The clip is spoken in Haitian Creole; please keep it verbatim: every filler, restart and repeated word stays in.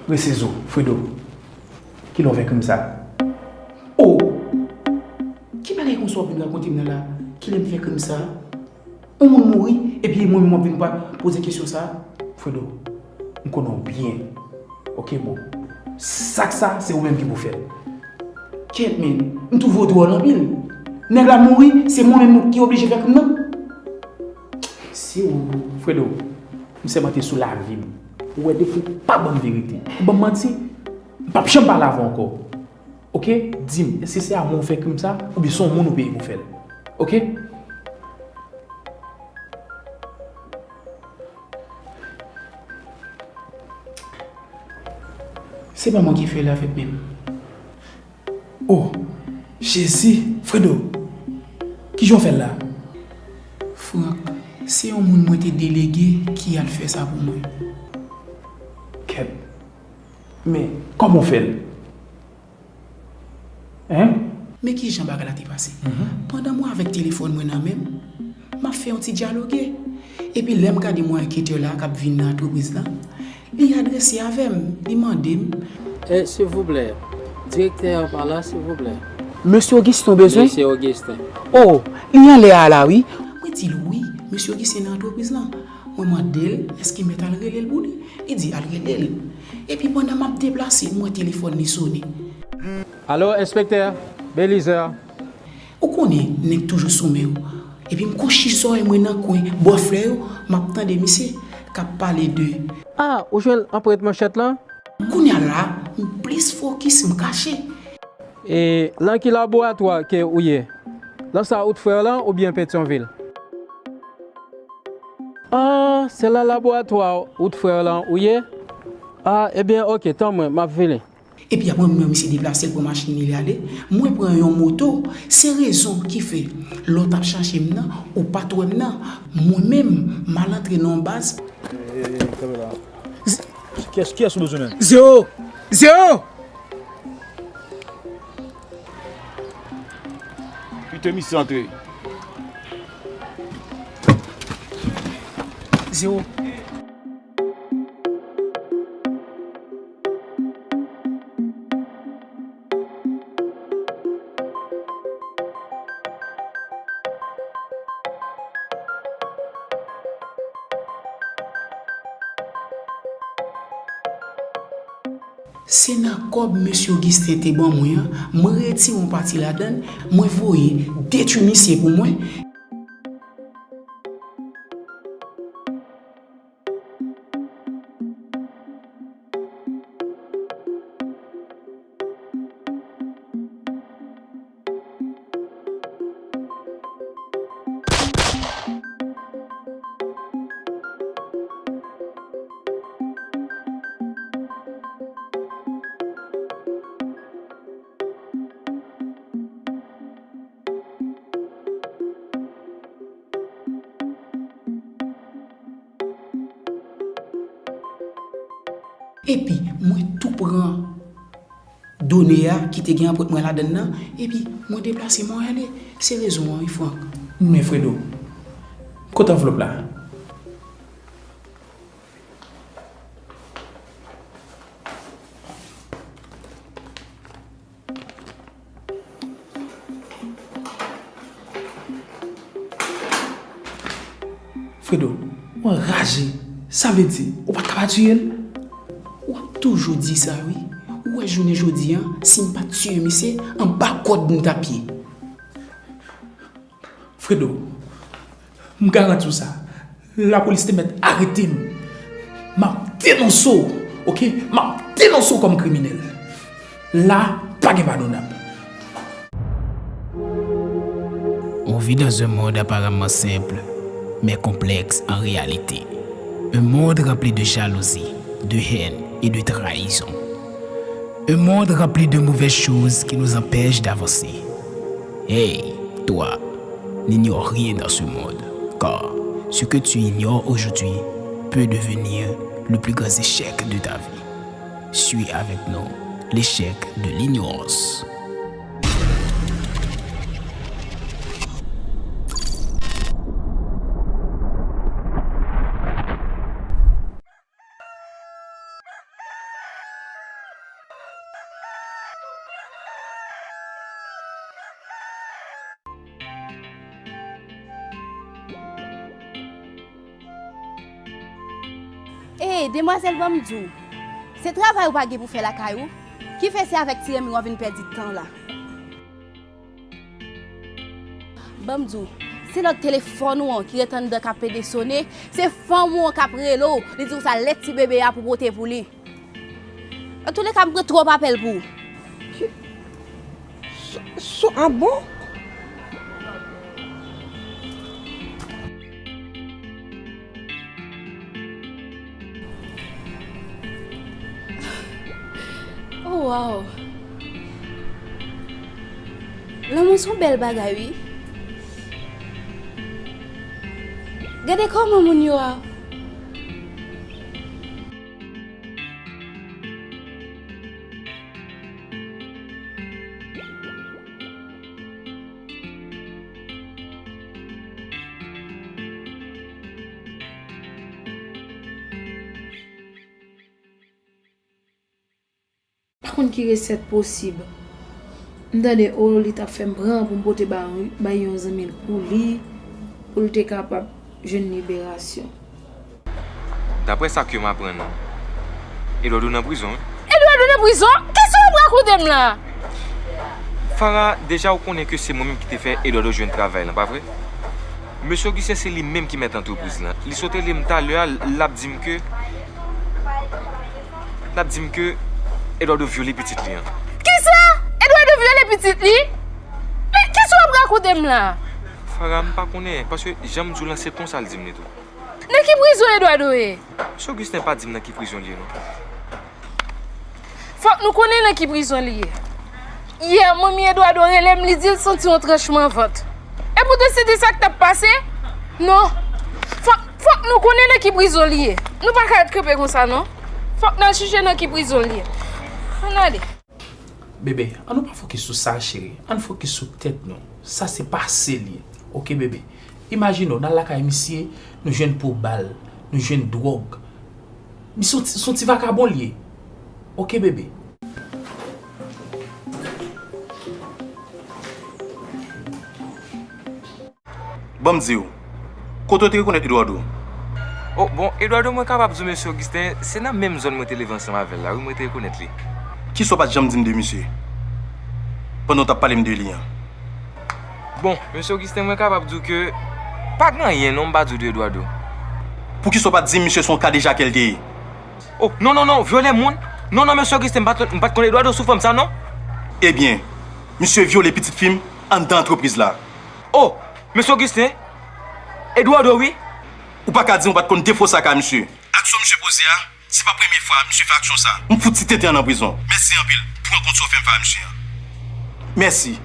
Prese zo, Fredo. Kilè w fè krim sa? Oh! Ki bagay konsa w ap vin rakonte m nan la? Kilè m fè krim sa? Yon moun mouri, epi mwen menm w ap vin pa poze kesyon sa? Fredo, m konnen w byen. Oke, bon. Sak sa, se ou menm ki pou fè l. Kèt, men, m twouve w twò anpil. Nèg la mouri, se mwen menm ki oblije fè krim nan? Si w, Fredo, m sèmante sou lavi m. Ou wè depi w pa ban m verite, ou ban m manti, m p ap janm pale avè w ankò. Oke? Di m, èske se a mwen ou fè krim sa, oubyen se yon moun ou peye pou fè l? Oke? Se pa mwen ki fè l avèk menm. Oh, Jezi, Fredo, kijan w fè l la? Frank, se yon moun mwen te delege ki al fè sa pou mwen. Kèt, men kòman w fè l? Hein? Men kijan bagay la te pase? Pandan mwen avèk telefòn mwen nan men m, m ap fè yon ti dyaloge. Epi lè m gade mwen anketè la k ap vin nan antrepriz la, li adrese avè m, li mande m. Eh, silvouplè, direktè a pa la, silvouplè. Mesye Augustin w bezwen? Mesye Augustin. Oh, li anlè a la, wi. Mwen di l wi, mesye Augustin nan antrepriz lan. Mwen mande l èske m mèt al rele l pou li. Li di al rele l. Epi pandan m ap deplase, m wè telefòn li sone. Alo, enspektè Belizaire. Ou konnen, nèg toujou sou men w. Epi m kouchi zòrèy mwen nan kwen bò flè yo, m ap tande misye k ap pale de. Ah, ou jwenn anprent manchèt lan? Kounye a la, m plis fokis, m kache. E nan ki laboratwa ke ou ye? Nan sa Wout Frè lan oubyen Petyonvil? Ah, se nan laboratwa Wout Frè lan ou ye? Ah, ebyen, oke, tann mwen, m ap vini. Epi apre mwen misye deplase l pran machin li, li ale. Mwen pran yon moto. Se rezon ki fè lè w t ap chache m nan, ou pa t wè m nan. Mwen menm, m al antre nan yon baz. Kiyès, kiyès ou bezwen menm? Zewo! Zewo! Kite misye antre. Zewo. Se nan kòb mesye Augustin te ban mwen an, mwen retire yon pati ladan l, mwen voye detwi misye pou mwen. Epi, mwen tou pran done a ki te gen anprent mwen ladan l nan, epi mwen deplase mwen ale. Se rezon an, wi, Frank. Men Fredo, kote anvlòp la? Fredo, ou anraje. Sa vle di, ou pa t ka pa tiye l? W ap toujou di sa, wi. Ou wè jounen jodi a, si m pa t tiye misye, anba kòd m t ap ye. Fredo, m garanti w sa. Lapolis te mèt arete m. M ap denonse w, oke? M ap denonse w kòm kriminèl. La, pa gen padonab. On vit dans un monde apparemment simple, mais complexe en réalité. Un monde rempli de jalousie, de haine et de trahison. Un monde rempli de mauvaises choses qui nous empêchent d'avancer. Hey, toi, n'ignore rien dans ce monde, car ce que tu ignores aujourd'hui peut devenir le plus grand échec de ta vie. Suis avec nous l'échec de l'ignorance. Ey, demwazèl, ban m di w, se travay ou pa gen pou fè lakay ou ki fè se avèk Ti Remi w ap vin pèdi tan la. Ban m di w, se lòt telefòn ou an ki ret anndan k ap pede sone, se fanm ou an k ap rele w, li di w sa lèt ti bebe a pou pote pou li. Antouleka, m pran twòp apèl pou ou. Ki- So, so, ah bon? Oh, wow! Lanmou se yon bèl bagay, wi. Gade kòman moun yo a. Pa konn ki resèt posib. M tande, o, li t ap fè m pran pou m pote ba, bay yon zanmi l pou li, pou l te kapab jwenn liberasyon. Daprè sa ke m aprann, Eduardo nan prizon, wi. Eduardo nan prizon? Kisa w ap rakonte m la? Farah, deja ou konnen ke se mwen menm ki te fè Eduardo jwenn travay lan, pa vre? Mesye Augustin se li menm ki mèt antrepriz lan. Li sot rele m talè a, l ap di m ke, l ap di m ke Eduardo vyole pitit li an. Kisa? Eduardo vyole pitit li? Men kisa w ap rakonte m la? Farah, m pa konnen, paske jan m di w lan, se konsa l di m li tou. Nan ki prizon Eduardo ye? Mesye Augustin pa di m nan ki prizon li ye, non. Fòk nou konnen nan ki prizon li ye. Yè, manmi Eduardo rele m, li di l santi yon tranchman vant. Epoutan, se te sa k t ap pase? Non. Fòk, fòk nou konnen nan ki prizon li ye. Nou pa ka ret kanpe konsa, non. Fòk n al chèche nan ki prizon li ye. Ann ale. Bebe, an nou pa fokis sou sa, cheri. Ann fokis sou tèt nou. Sa se pase l ye. Oke, bebe? Imajine w, n al lakay misye, nou jwenn po bal, nou jwenn dwòg. Misye se yon ti, se yon ti vakabon l ye. Oke, bebe? Ban m di w, kote w te rekonèt Eduardo? Oh, bon, Eduardo, mwen kapab di w, mesye Augustin, se nan menm zòn mwen te leve ansanm avè l la, wi, mwen te rekonèt li. Kisa w pa t janm di m de misye pandan w t ap pale m de li an? Bon, mesye Augustin, mwen kapab di w ke pa gen anyen non m pa di w de Eduardo. Poukisa w pa t di m misye se yon kadejakè l te ye? Oh, non, non, non, vyole moun? Non, non, mesye Augustin, m pa t, m pa t konn Eduardo sou fòm sa, non. Ebyen, misye vyole pitit fi m anndan antrepriz la. Oh, mesye Augustin, Eduardo, wi. Ou pa ka di m ou pa t konn defo sa k a misye. Aksyon misye poze a, se pa premye fwa misye fè aksyon sa. M fout ti tenten an nan prizon. Mèsi anpil pou rankont sa w fè m fè a misye an. Mèsi.